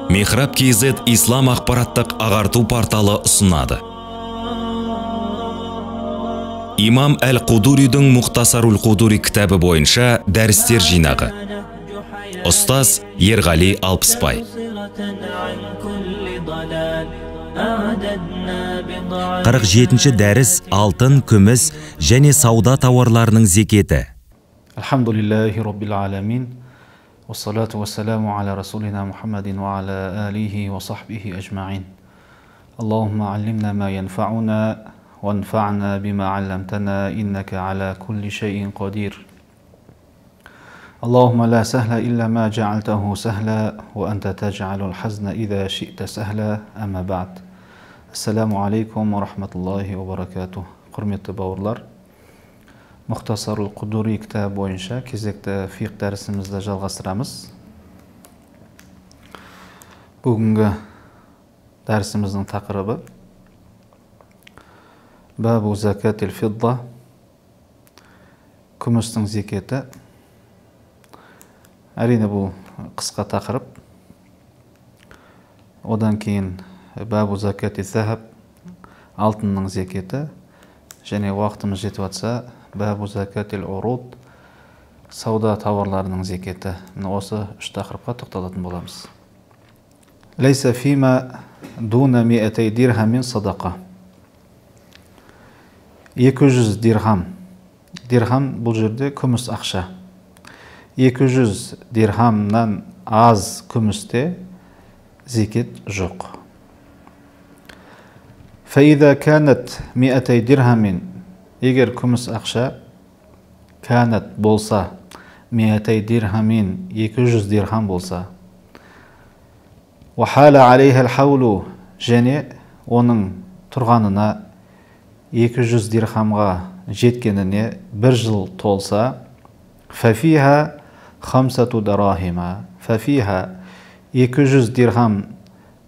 Михраб KZ ислам ақпараттық ағарту порталы ұсынады. Имам Әл-Қудуридің Мұхтасарул Қудури кітабы бойынша дәрістер жинағы. Ұстаз Ерғали Алпысбай. 47-ші дәріс алтын, күміс және сауда тауарларының зекеті. Альхамдулиллахи раббил аламин. Уассалату уассаламу аля расулина Мухаммадин ва аля алихи ва сахбихи ажмаин. Аллахумма аллимна ма янфауна ванфа'на бима алламтана иннака аля кулли шайин қадир. Аллахумма ла сахла илля ма джа'алтаху сахла ва анта тадж'алул хазна иза ши'та сахла, амма бa'д. Ассаламу алейкум ва рахматуллахи ва баракатух. Құрметті бауырлар, Мұхтасарул Қудури кітабы бойынша кезекті фиқх дәрісімізді жалғастырамыз. Бүгінгі дәрісіміздің тақырыбы Бабу закатил фидда, күмістің зекеті. Әрине бұл қысқа тақырып. Одан кейін Бабу закати захаб, алтынның зекеті, және уақытымыз жетіп жатса Бабу закатил уруд, сауда тауарларының зекеті. Міне осы үш тақырыпқа тоқталатын боламыз. Лейса фима дуна миатей дирхамин садақа. 200 дирхам. Дирхам бұл жерде күміс ақша. 200 дирхамнан аз күмісте зекет жоқ. Фаида канат миатей дирхамин, егер күміс ақша канат болса, миатей дирхамин 200 дирхам болса, уахала алейха алхаулу, және оның тұрғанына 200 дирхамға жеткеніне бір жыл толса, фафиха хамсату дарахима, фафиха 200 дирхам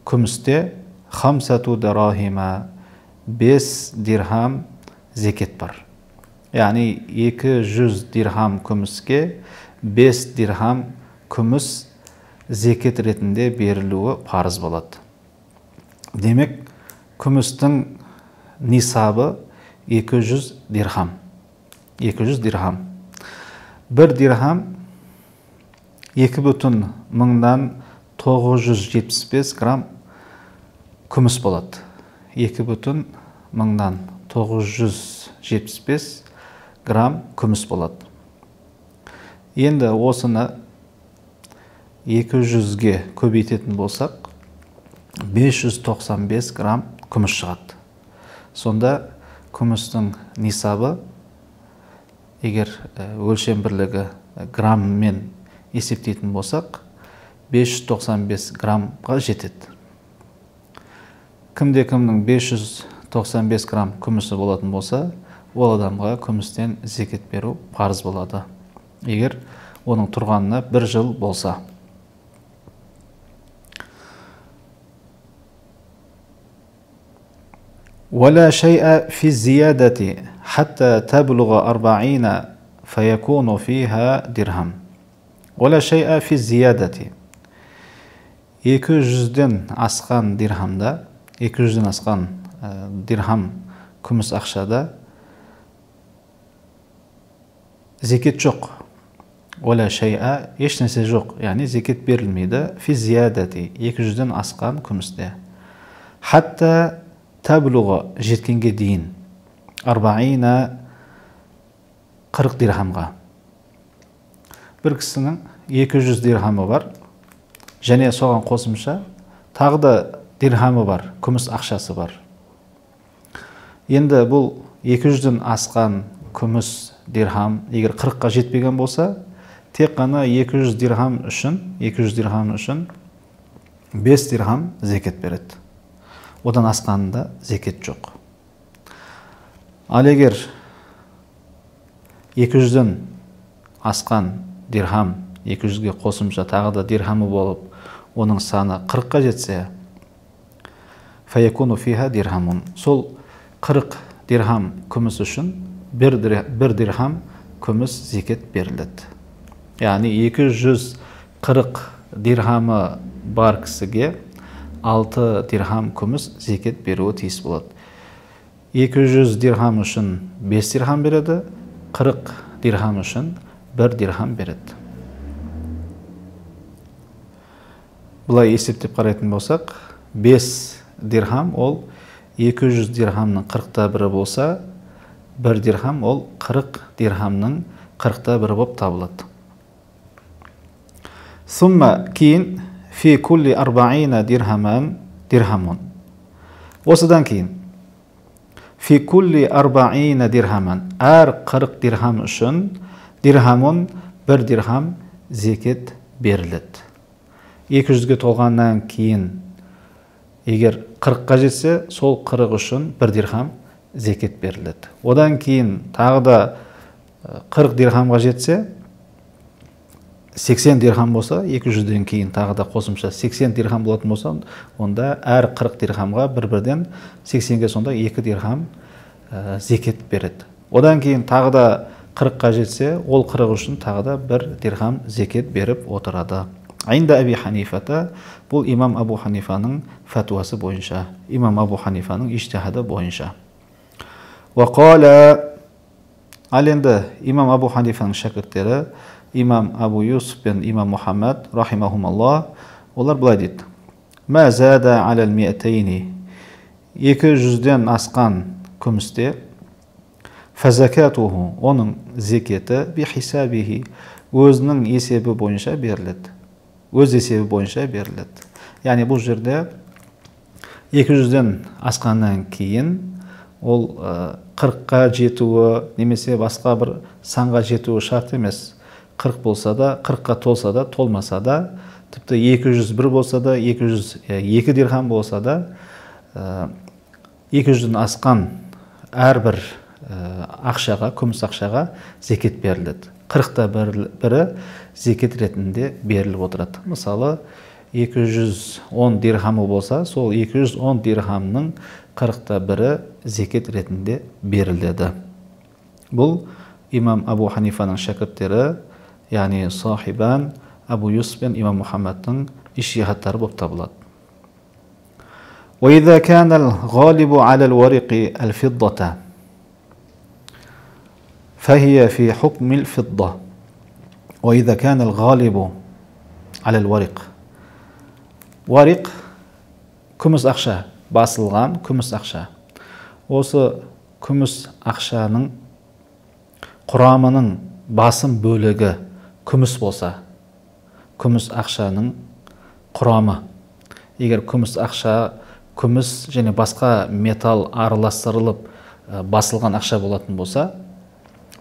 күмісте хамсату дарахима 5 дирхам зекет бар. Яғни 200 дирхам күміске 5 дирхам күміс зекет ретінде берілуі парыз болады. Демек, күмістің нисабы 200 дирхам. 200 дирхам. Бір дирхам 2,975 грамм күміс болады. 2,975 грамм күміс болады. Енді осыны 200-ге көбейтетін болсақ, 595 грамм күміс шығады. Сонда күмістің нисабы, егер өлшем бірлігі грамммен есептейтін болсақ, 595 граммға жетеді. Кімде кімнің 595 грамм күмісі болатын болса, ол адамға күмістен зекет беру парыз болады, егер оның тұрғанына бір жыл болса. ولا شيء في الزيادة حتى تبلغ 40 فيكون فيها درهم. ولا شيء في الزيادة، 200-ден асқан дирхамда, 200-ден асқан дирхам күміс ақшада зекет жоқ. Ола шай'a, ешнәрсе жоқ, яғни зекет берілмейді. Фи зиядати, 200-ден асқан күмісте. Хатта таблуға, жеткенге дейін, 40 40 дирхамға. Бір кісінің 200 дирхамы бар, және соған қосымша тағы да дирхамы бар, күміс ақшасы бар. Енді бұл 200-ден асқан күміс дирхам егер 40-қа жетпеген болса, тек қана 200 дирхам үшін, 200 дирхам үшін 5 дирхам зекет береді. Одан асқанында зекет жоқ. Ал егер 200-ден асқан дирхам 200-ге қосымша тағы да дирхамы болып, оның саны 40-қа жетсе, фаякуну фиха дирхамун, сол 40 дирхам күміс үшін бір дирхам күміс зекет беріледі. Яғни 240 дирхамы бар кісіге 6 дирхам күміс зекет беруі тиіс болады. 200 дирхам үшін 5 дирхам береді, 40 дирхам үшін 1 дирхам береді. Былай есептеп қарайтын болсақ, 5 дирхам ол 200 дирхамның 40-та бірі болса, 1 дирхам ол 40 дирхамның 40-та бірі болып табылады. Сумма кейін фи кулли арбаина дирхаман дирхамун. Осыдан кейін фи кулли арбаина дирхаман, әр 40 дирхам үшін дирхамун 1 дирхам зекет беріледі. 200-ге толғаннан кейін егер 40-қа жетсе, сол 40 үшін 1 дирхам зекет беріледі. Одан кейін тағы да 40 дирхамға жетсе, 80 дирхам болса, 200-ден кейін тағы да қосымша 80 дирхам болатын болса, онда әр 40 дирхамға бір-бірден 80-ге сонда 2 дирхам зекет береді. Одан кейін тағы да 40-қа жетсе, ол 40 үшін тағы да 1 дирхам зекет беріп отырады. Айнда Әби Ханифата, бұл имам Абу Ханифаның фәтуасы бойынша, имам Абу Ханифаның ижтихады бойынша. Уақала, ал енді имам Абу Ханифаның шәкірттері, имам Абу Юсуф пен имам Мұхаммад, рахимахумаллах, олар былай дейді. Мә зада алал миатайни, 200-ден асқан күмісте, фазакатуху, оның зекеті бихисабихи, өзінің есебі бойынша беріледі. Өз есебі бойынша беріледі. Яғни бұл жерде 200-ден асқаннан кейін ол 40-қа жетуі немесе басқа бір санға жетуі шарт емес. 40 болса да, 40-қа толса да, толмаса да, тіпті 201 болса да, 202 дирхам болса да, 200-ден асқан әрбір ақшаға, күміс ақшаға зекет беріледі. 40-та бірі зекет ретінде беріліп отырады. Мысалы, 210 дирхамы болса, сол 210 дирхамның 40-та бірі зекет ретінде беріледі. Бұл имам Абу Ханифаның шәкірттері, яғни сахибан Абу Юсуф пен имам Мұхаммадтың ижтихадтары болып табылады. وَإِذَا كَانَ الْغَالِبُ عَلَى الْوَرِقِ الْفِضَّةَ فهي في حكم الفضة. وإذا كان الغالب على الورق، ورق күміс ақша, басылған күміс ақша. Осы күміс ақшаның құрамының басым бөлігі күміс болса, күміс ақшаның құрамы, егер күміс ақша, күміс және басқа металл араластырылып басылған ақша болатын болса,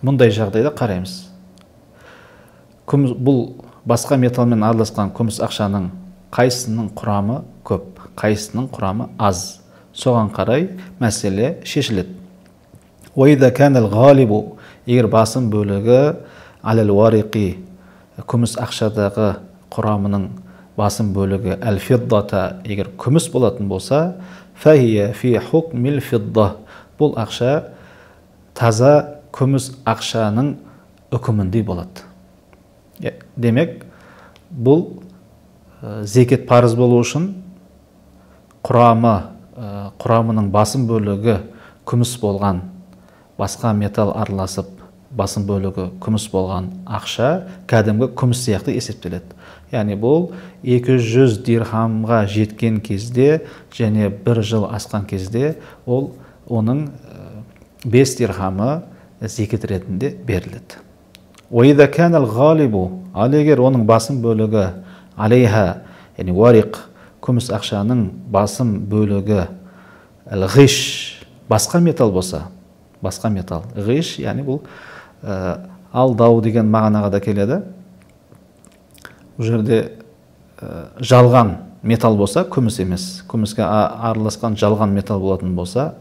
мұндай жағдайда қараймыз. Күміс, бұл басқа металмен араласқан күміс ақшаның қайсының құрамы көп, қайсының құрамы аз. Соған қарай мәселе шешіледі. وَإِذَا كَانَ الْغَالِبُ, егер басым бөлігі عَلَى الْوَرِقِ, күміс ақшадағы құрамының басым бөлігі الْفِضَّةَ, егер күміс болатын болса, فَهِيَ فِي حُكْمِ الْفِضَّةِ, бұл ақша таза күміс ақшаның үкіміндей болады. Демек, бұл зекет парыз болу үшін құрамының басым бөлігі күміс болған, басқа металл араласып басым бөлігі күміс болған ақша кәдімгі күміс сияқты есептеледі. Яғни бұл 200 дирхамға жеткен кезде және бір жыл асқан кезде ол оның 5 дирхамы зекет ретінде беріледі. وَإِذَا كَانَ الْغَالِبُ, ал егер оның басым бөлігі عَلَيْهَا, яғни вариқ, күміс ақшаның басым бөлігі ғиш, басқа металл болса, басқа металл, ғиш, яғни бұл алдау деген мағынаға да келеді. Бұл жерде жалған металл болса, күміс емес, күміске араласқан жалған металл болатын болса,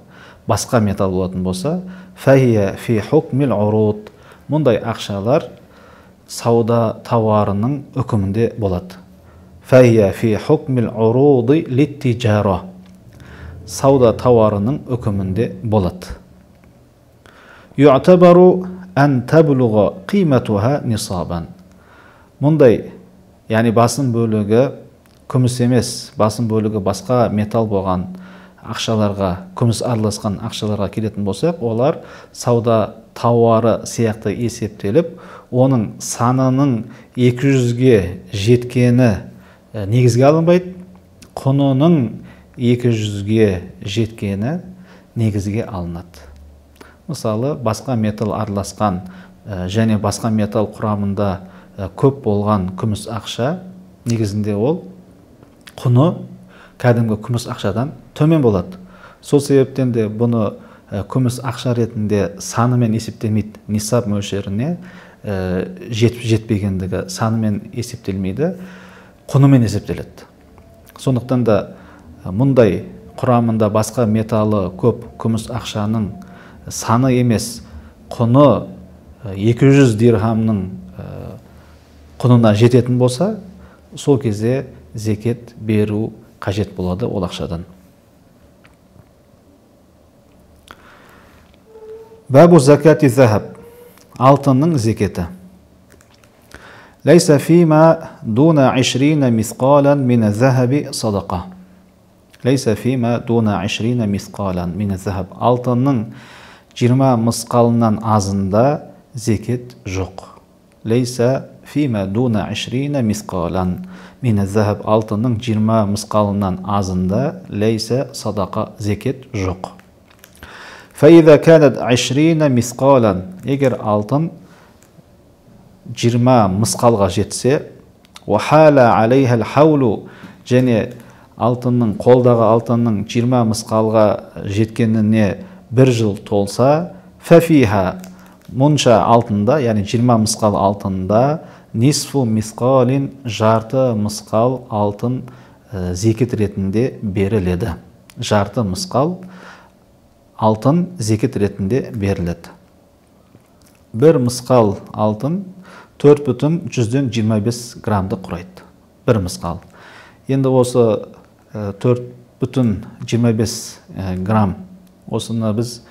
басқа металл болатын болса, فَهِيَ فِي حُكْمِ الْعُرُوضِ, мұндай ақшалар сауда тауарының үкімінде болады. فَهِيَ فِي حُكْمِ الْعُرُوضِ لِلتِّجَارَةِ, сауда тауарының үкімінде болады. يُعْتَبَرُ أَنْ تَبْلُغَ قِيمَتُهَا نِصَابًا, мұндай, яғни басым бөлігі күміс емес, басым бөлігі басқа металл болған ақшаларға, күміс араласқан ақшаларға келетін болсақ, олар сауда тауары сияқты есептеліп, оның санының 200-ге жеткені негізге алынбайды, құнының 200-ге жеткені негізге алынады. Мысалы, басқа металл араласқан және басқа металл құрамында көп болған күміс ақша, негізінде ол құны кәдімгі күміс ақшадан төмен болады. Сол себептен де бұны күміс ақша ретінде санымен есептелмейді, нисап мөлшеріне жетіп жетпегендігі санымен есептелмейді, құнымен есептеледі. Сондықтан да мұндай құрамында басқа металлы көп күміс ақшаның саны емес, құны 200 дирхамның құнына жететін болса, сол кезде зекет беру қажет болады ол ақшадан. Бабу закати захаб, алтынның зекеті. Ләйсә фима дуна 20 мисқалан мин захаби садақа. Ләйсә фима дуна 20 мисқалан мин захаб. Алтынның 20 мысқалынан азында зекет жоқ. Ләйсә фима дуна 20 мисқалан мин захаб. Алтынның 20 мысқалынан азында ләйсә садақа, зекет жоқ. Фәиза канат 20 мисқалан, егер алтын 20 мысқалға жетсе, уахала алейхал хаулу, және алтынның, қолдағы алтынның 20 мысқалға жеткеніне бір жыл толса, фәфиха, мұнша алтында, яғни 20 мысқал алтында, нисфу мисқалин, жарты мысқал алтын зекет ретінде беріледі. Жарты мысқал алтын зекет ретінде беріледі. Бір мысқал алтын 4,25 граммды құрайды. Бір мысқал. Енді осы 4,25 грамм, осыны біз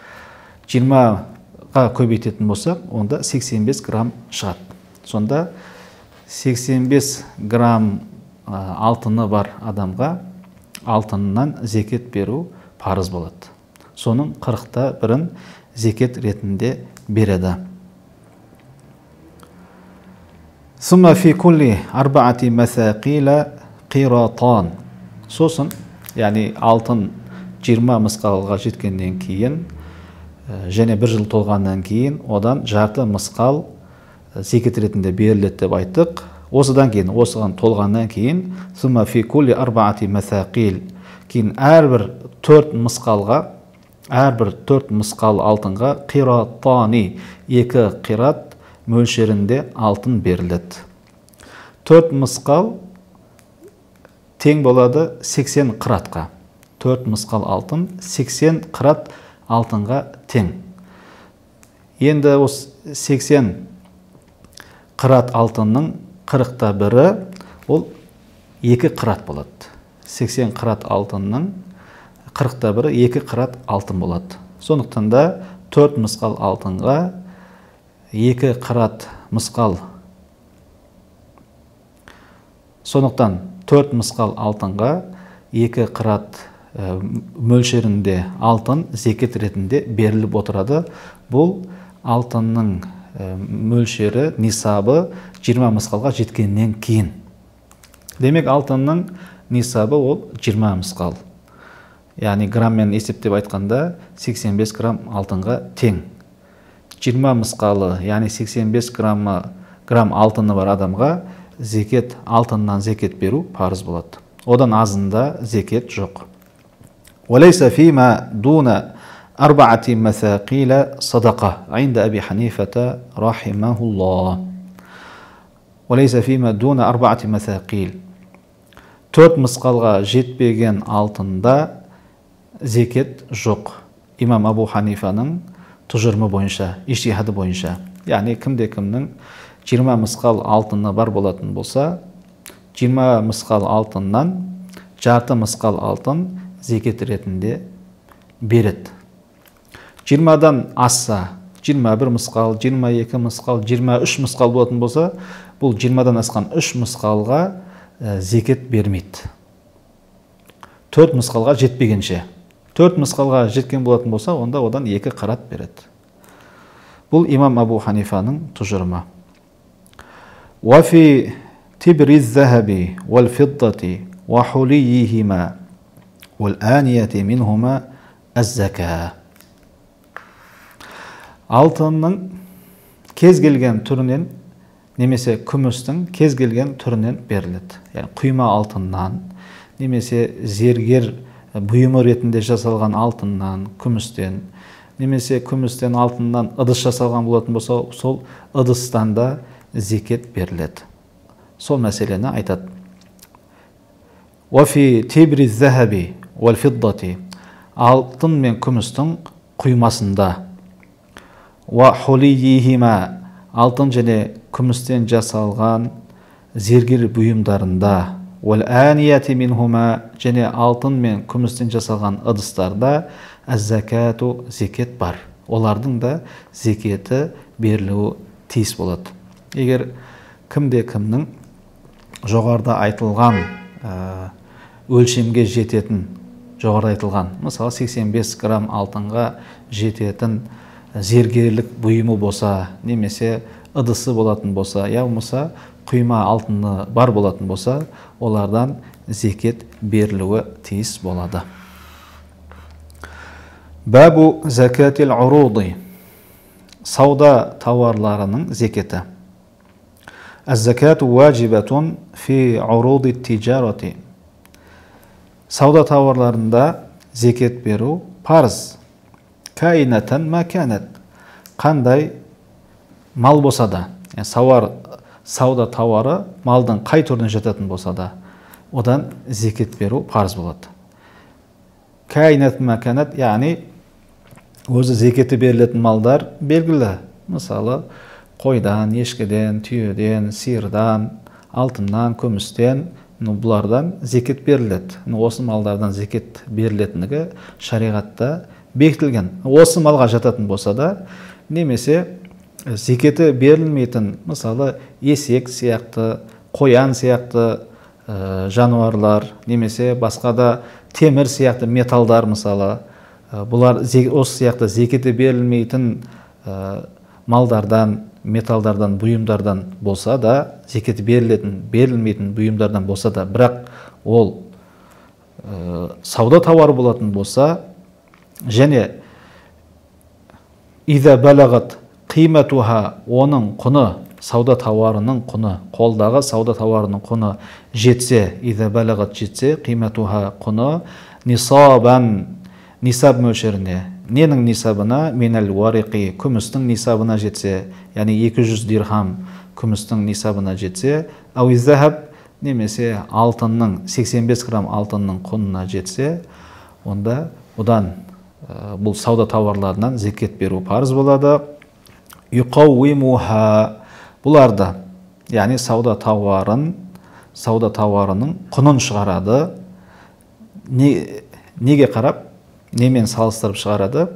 20-ға көбейтетін болсақ, онда 85 грамм шығады. Сонда 85 грамм алтыны бар адамға алтыннан зекет беру парыз болады. Соның 41-ін зекет ретінде береді. Сумма фи кулли арбаати масақила қиратан. Сосын, яғни алтын 20 мысқалға жеткеннен кейін, және бір жыл толғаннан кейін, одан жарты мысқал зекет ретінде беріледі деп айттық. Осыдан кейін, осыған толғаннан кейін, сумма фи кулли арбаати масақил, кейін әрбір 4 мысқалға, әрбір 4 мысқал алтынға қиратани, 2 қират мөлшерінде алтын беріледі. 4 мысқал тең болады 80 қыратқа. 4 мысқал алтын 80 қырат алтынға тең. Енді осы 80 қырат алтынның 41-і ол 2 қырат болады. 80 қырат алтынның 41-і 2 қырат алтын болады. Сондықтан да 4 мысқал алтынға 2 қырат мысқал. Сондықтан 4 мысқал алтынға 2 қырат мөлшерінде алтын зекет ретінде беріліп отырады. Бұл алтынның мөлшері, нисабы 20 мысқалға жеткеннен кейін. Демек, алтынның нисабы ол 20 мысқал. Яғни граммен есептеп айтқанда 85 грамм алтынға тең. 20 мысқалы, яғни 85 грамм алтыны бар адамға зекет, алтыннан зекет беру парыз болады. Одан азында зекет жоқ. Уалайса фима дуна арбаати масақила садақа инда Аби Ханифата рахимахуллах. Уалайса фима дуна арбаати масақил. 4 мысқалға жетпеген алтында зекет жоқ. Имам Абу Ханифаның тұжырымы бойынша, ижтихады бойынша. Яғни кімде кімнің 20 мысқал алтыны бар болатын болса, 20 мысқал алтыннан жарты мысқал алтын зекет ретінде береді. 20-дан асса, 21 мысқал, 22 мысқал, 23 мысқал болатын болса, бұл 20-дан асқан 3 мысқалға зекет бермейді. 4 мысқалға жетпегенше. 4 мысқалға жеткен болатын болса, онда одан 2 қырат береді. Бұл имам Абу Ханифаның тұжырымы. Уафи тибри захаби уал фиддати уа хулийихима уал анияти минхума аз-зака. Алтынның кез келген түрінен немесе күмістің кез келген түрінен беріледі. Яғни құйма алтыннан немесе зергер бұйымы ретінде жасалған алтыннан, күмістен, немесе күмістен, алтыннан ыдыс жасалған болатын болса, сол ыдыстан да зекет беріледі. Сол мәселені айтады. Уафи тибри захаби уал фиддати, алтын мен күмістің құймасында. Уа хулийихима, алтын және күмістен жасалған зергер бұйымдарында. Уал анияти минхума, және алтын мен күмістен жасалған ыдыстарда әз-закату, зекет бар. Олардың да зекеті берілуі тиіс болады. Егер кімде кімнің жоғарыда айтылған өлшемге жететін, жоғарыда айтылған, мысалы 85 грамм алтынға жететін зергерлік бұйымы болса, немесе ыдысы болатын болса, я болмаса құйма алтыны бар болатын болса, олардан зекет берілуі тиіс болады. Бабу закатил уруди, сауда тауарларының зекеті. Аз-закату ваджибатун фи уруди тижарати. Сауда тауарларында зекет беру парыз. Кайнатан ма канат, қандай мал болса да, сауда тауары малдың қай түріне жататын болса да, одан зекет беру парыз болады. Кайнат ма канат, яғни өзі зекеті берілетін малдар белгілі. Мысалы, қойдан, ешкіден, түйеден, сиырдан, алтыннан, күмістен, бұлардан зекет беріледі. Осы малдардан зекет берілетіндігі шариғатта бекітілген. Осы малға жататын болса да, немесе зекеті берілмейтін, мысалы, есек сияқты, қоян сияқты жануарлар, немесе басқа да темір сияқты металдар, мысалы, бұлар осы сияқты зекеті берілмейтін малдардан, металдардан, бұйымдардан болса да, зекеті берілетін, берілмейтін бұйымдардан болса да, бірақ ол сауда тауары болатын болса, және иза балағат қиматуха, оның құны, сауда тауарының құны, қолдағы сауда тауарының құны жетсе, иза балағат жетсе, қиматуха құны нисабан, нисаб мөлшеріне, ненің нисабына, минәл уариқи, күмістің нисабына жетсе, яғни 200 дирхам күмістің нисабына жетсе, ауи захаб, немесе алтынның 85 грамм алтынның құнына жетсе, онда одан бұл сауда тауарларынан зекет беру парыз болады. Юқауимуха, бұларды, яғни сауда тауарын, сауда тауарының құнын шығарады. Неге қарап, немен салыстырып шығарады?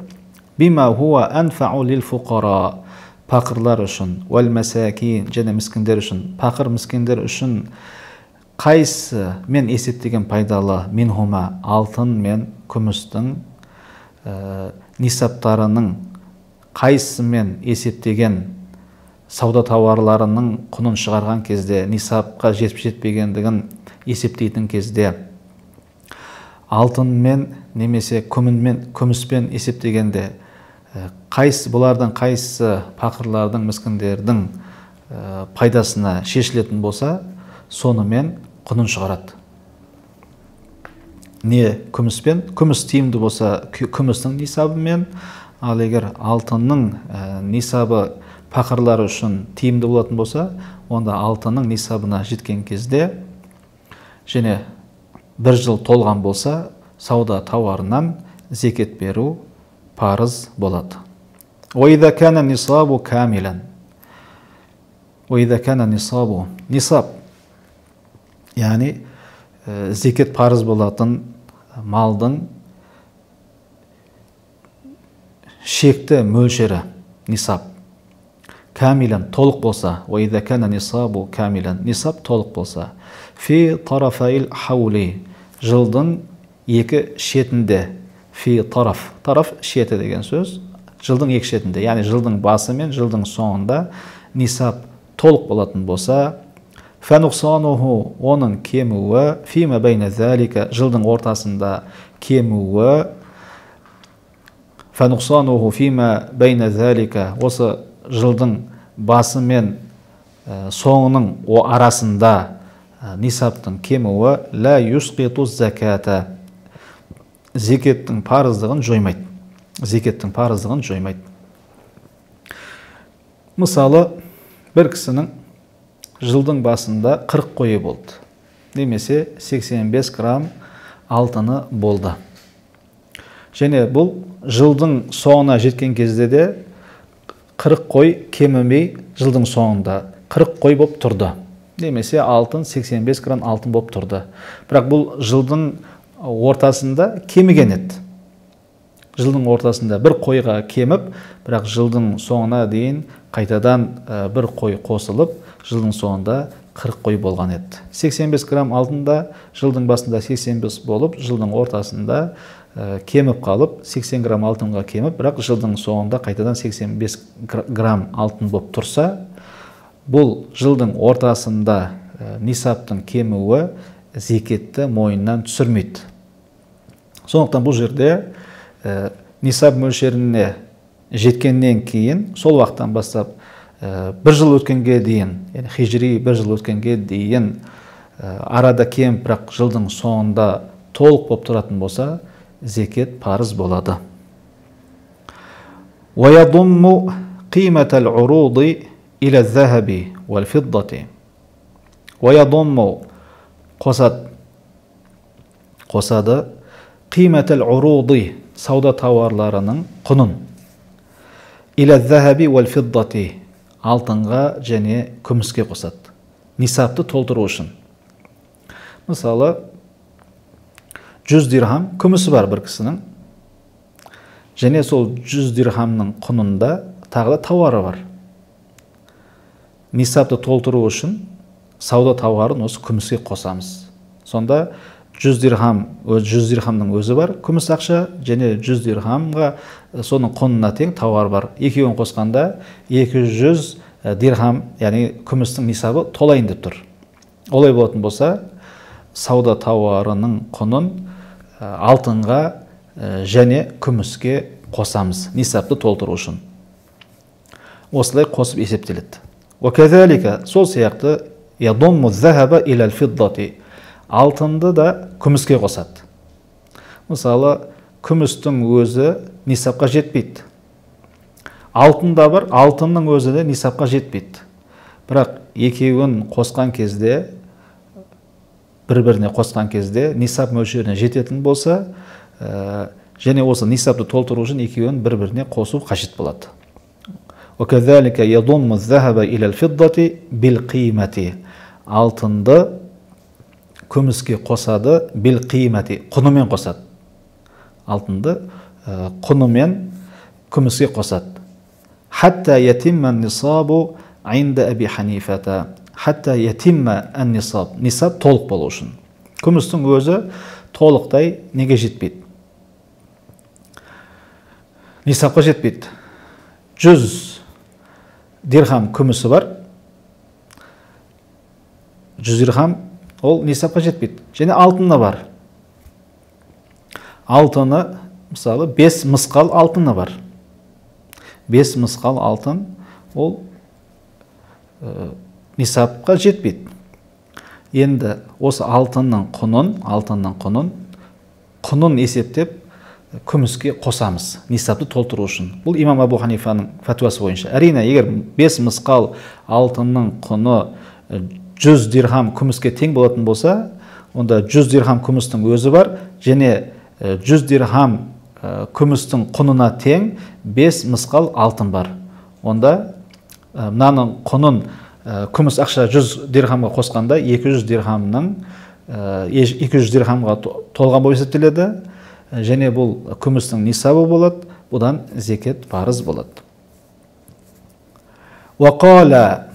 Бима хуа анфау лил фуқара, пақырлар үшін, уәл масакин, және міскіндер үшін, пақыр міскіндер үшін қайсы мен есептеген пайдалы минхума, алтын мен күмістің нисаптарының қайсымен есептеген сауда тауарларының құнын шығарған кезде, нисапқа жетіп жетпегендігін есептейтін кезде, алтынмен немесе күміспен есептегенде, қайсы бұлардың қайсысы пақырлардың, міскіндердің пайдасына шешілетін болса, сонымен құнын шығарады. Не күміспен, күміс тиімді болса күмістің нисабымен, ал егер алтынның нисабы пақырлар үшін тиімді болатын болса, онда алтынның нисабына жеткен кезде және бір жыл толған болса, сауда тауарынан зекет беру парыз болады. وَإِذَا كَانَ النِّصَابُ كَامِلًا. وَإِذَا كَانَ النِّصَابُ, нисаб, яғни зекет парыз болатын малдың шекті мөлшері, нисаб. камилан толық болса, уа кана нисабу камилан, нисап толық болса, фи тарафаил хаули, жылдың екі шетінде, фи тараф, тараф шеті деген сөз, жылдың екі шетінде, яғни жылдың басы мен жылдың соңында нисап толық болатын болса, фануқсануху, оның кемуі, фима бейна залика, жылдың ортасында кемуі, фануқсануху фима бейна залика, осы жылдың басы мен соңының арасында нисаптың кемуі, ла юсқиту заката, зекеттің парыздығын жоймайды. Зекеттің парыздығын жоймайды. Мысалы, бір кісінің жылдың басында 40 қойы болды, немесе 85 грамм алтыны болды. Және бұл жылдың соңына жеткен кезде де 40 қой кемімей, жылдың соңында 40 қой болып тұрды. Немесе алтын 85 грамм алтын болып тұрды. Бірақ бұл жылдың ортасында кеміген еді. Жылдың ортасында бір қойға кеміп, бірақ жылдың соңына дейін қайтадан бір қой қосылып, жылдың соңында 40 қой болған еді. 85 грамм алтында жылдың басында 85 болып, жылдың ортасында кеміп қалып, 80 грамм алтынға кеміп, бірақ жылдың соңында қайтадан 85 грамм алтын болып тұрса, бұл жылдың ортасында нисаптың кемуі зекетті мойнынан түсірмейді. Сондықтан бұл жерде нисап мөлшеріне жеткеннен кейін, сол уақыттан бастап бір жыл өткенге дейін, яғни хижри бір жыл өткенге дейін арада кем, бірақ жылдың соңында толық болып тұратын болса, зекет парыз болады. وَيَضُمُّ قِيمَةَ الْعُرُوضِ إِلَى الذَّهَبِ وَالْفِضَّةِ. وَيَضُمُّ қосады, قِيمَةَ الْعُرُوضِ сауда тауарларының құнын, إِلَى الذَّهَبِ وَالْفِضَّةِ алтынға және күміске қосады, нисапты толтыру үшін. Мысалы, 100 дирхам күмісі бар бір кісінің, және сол 100 дирхамның құнында тағы да тауары бар. Нисапты толтыру үшін сауда тауарын осы күміске қосамыз. Сонда 100 дирхам, 100 дирхамның өзі бар күміс ақша, және 100 дирхамға соның құнына тең тауар бар. Екеуін қосқанда 200 дирхам, яғни күмістің нисабы толайын деп тұр. Олай болатын болса, сауда тауарының құнын алтынға және күміске қосамыз нисапты толтыру үшін. Осылай қосып есептеледі. وَكَذَلِكَ сол сияқты يَضُمُّ الذَّهَبَ إِلَى الْفِضَّةِ алтынды да күміске қосады. Мысалы, күмістің өзі нисапқа жетпейді. Алтын да бар, алтынның өзі де нисапқа жетпейді. Бірақ екеуін қосқан кезде, бір-біріне қосқан кезде нисап мөлшеріне жететін болса, және осы нисапты толтыру үшін екеуін бір-біріне қосу қажет болады. وَكَذَلِكَ يَضُمُّ الذَّهَبَ إِلَى الْفِضَّةِ بِالْقِيمَةِ алтынды күміске қосады, бил-қимати, құнымен қосады. Алтынды құнымен күміске қосады. Хатта ятимма нисабу инда Аби Ханифата. Хатта ятимма ан-нисаб. Нисаб толық болу үшін. Күмістің өзі толықтай неге жетпейді? Нисапқа жетпейді. 100 дирхам күмісі бар. 100 дирхам ол нисапқа жетпейді. Және алтыны бар. Алтыны, мысалы, 5 мысқал алтыны бар. 5 мысқал алтын ол нисапқа жетпейді. Енді осы алтынның құнын есептеп күміске қосамыз нисапты толтыру үшін. Бұл имам Абу Ханифаның фәтуасы бойынша. Әрине, егер 5 мысқал алтынның құны 100 дирхам күміске тең болатын болса, онда 100 дирхам күмістің өзі бар, және 100 дирхам күмістің құнына тең 5 мысқал алтын бар. Онда мынаның құнын күміс ақша 100 дирхамға қосқанда 200 дирхамның 200 дирхамға толған болып есептеледі, және бұл күмістің нисабы болады, бұдан зекет парыз болады. Уақала.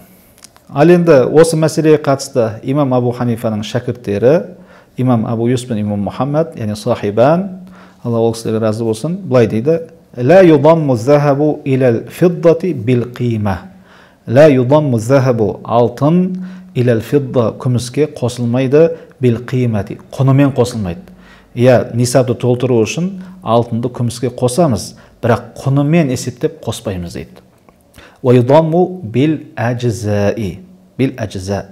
Ал енді осы мәселеге қатысты имам Абу Ханифаның шәкірттері, имам Абу Юсуф пен имам Мұхаммад, яғни сахибан, Алла ол кісілерге разы болсын, былай дейді: Ла юдамму захабу илал фиддати бил қима. Ла юдамму захабу, алтын, илал фидда, күміске қосылмайды, бил қимати, құнымен қосылмайды. Иә, нисабты толтыру үшін алтынды күміске қосамыз, бірақ құнымен есептеп қоспаймыз дейді. Уа юдамму бил ажзаи, бил ажза,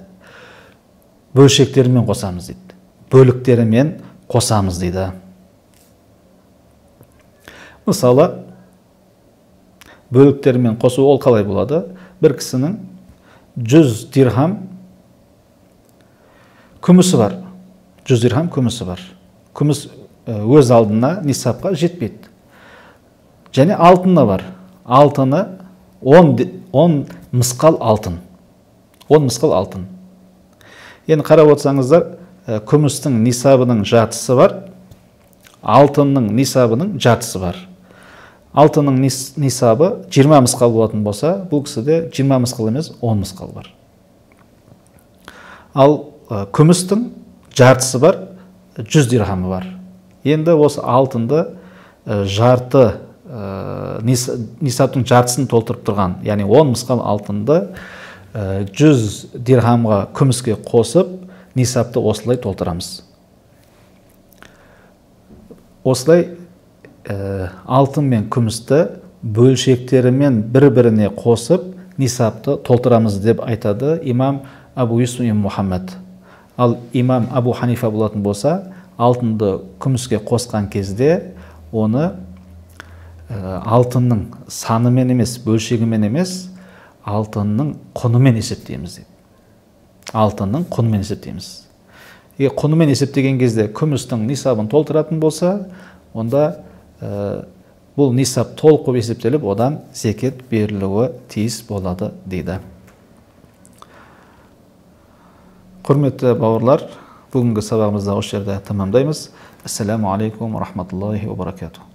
бөлшектерімен қосамыз дейді. Бөліктерімен қосамыз дейді. Мысалы, бөліктерімен қосу ол қалай болады? Бір кісінің 100 дирхам күмісі бар. 100 дирхам күмісі бар. Күміс өз алдына нисапқа жетпейді. Және алтыны бар. Алтыны 10 мысқал алтын. 10 мысқал алтын. Енді қарап отырсаңыздар, күмістің нисабының жартысы бар, алтынның нисабының жартысы бар. Алтынның нисабы 20 мысқал болатын болса, бұл кісіде 20 мысқал емес, 10 мысқал бар. Ал күмістің жартысы бар, 100 дирхамы бар. Енді осы алтынды жарты нисаптың жартысын толтырып тұрған, яғни 10 мысқал алтынды 100 дирхамға күміске қосып, нисапты осылай толтырамыз. Осылай алтын мен күмісті бөлшектерімен бір-біріне қосып, нисапты толтырамыз деп айтады имам Абу Юсуф ибн Мұхаммад. Ал имам Абу Ханифа болатын болса, алтынды күміске қосқан кезде оны алтынның санымен емес, бөлшегімен емес, алтынның құнымен есептейміз дейді. Алтынның құнымен есептейміз. Егер құнымен есептеген кезде күмістің нисабын толтыратын болса, онда бұл нисап толық болып есептеліп, одан зекет берілуі тиіс болады дейді. Құрметті бауырлар, бүгінгі сабағымызды осы жерде тамамдаймыз. Ассаламу алейкум ва рахматуллахи ва баракатух.